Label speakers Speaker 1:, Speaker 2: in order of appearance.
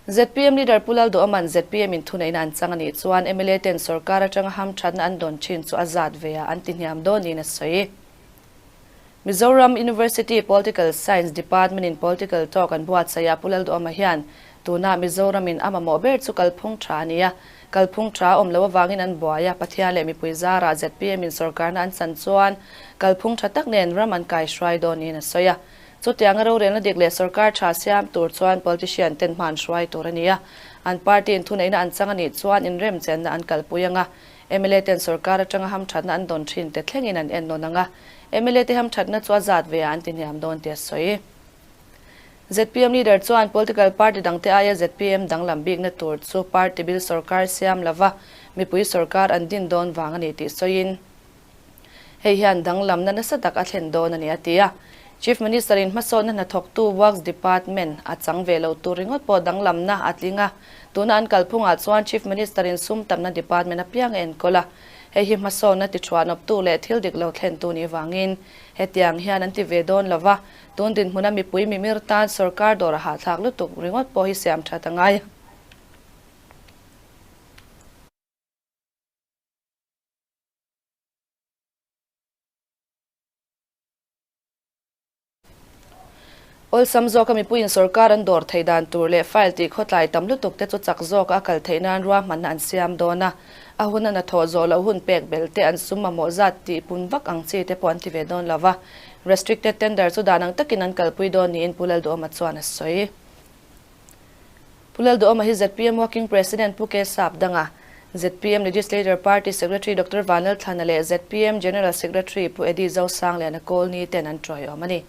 Speaker 1: Zpm leader Pu Lalduhawma'n zpm in thuneihna an chang a nih chuan mla ten sorkar atanga hamthatna an dawn thin chu a zat ve a an ti hniam dawn niin a sawi. Mizoram University Political Science Department in Political Talk an buatsaih ah Pu Lalduhawma hian tuna Mizoram in a mamawh ber chu kalphung tha a ni a, kalphung tha a awm loh avangin an buai a, Pathian leh mipui zarah zpm in sorkarna an chan chuan kalphung tha tak nen ram an kaihruai dawn niin a sawi a. Chutianga rorelna dik leh sorkar tha siam tur chuan politician ten hma an hruai tur a ni a, an party in thuneihna an chang a nih chuan inremchenna an kalpui ang a, mla ten sorkar atanga hamthatna an dawn thin te thlengin an ennawn ang a, mla te hamthatna chu a zat ve ah an ti hniam dawn tih a sawi. Zpm leader chuan political party dangte aia zpm danglam bikna tur chu party bil sorkar siam lova mipui sorkar an din dawn vang a ni tih sawiin, Hei hian danglamna nasa tak a thlen dawn a ni a ti a. Chief Minister in hmasawnna hnathawktu Works Department a chang ve lo tur ringawt pawh danglamna a tling a. Tuna an kalphungah chuan Chief Minister in sum tamna department apiang a enkawl a. Hei hi hmasawnna tichhuanawptu leh thil dik lo thlentu nih vangin hetiang hian an ti ve dawn lo va, tun dinhmuna mipui mimir tan sorkar dawr a hahthlak lutuk ringawt pawh hi siam that a ngai. Awlsam zawka mipuiin sorkar an dawr theih dan tur leh file tih khawtlai tam lutuk te chu chak zawka a kal theih nan ruahmanna an siam dawn a, a hun a hnathawh zawh loh hun pek belh te an sum mamawh zat tih pun vak ang chi te pawh an ti ve dawn lo va, restricted tender chu dan ang takin an kalpui dawn niin Pu Lalduhawma chuan a sawi. Pu Lalduhawma hi zpm Working President Pu K Sapdanga, zpm Legislature Party Secretary Doctor Vanlalthlana leh zpm General Secretary Pu Eddie Zosangliana Kawlni ten an tawiawm a ni.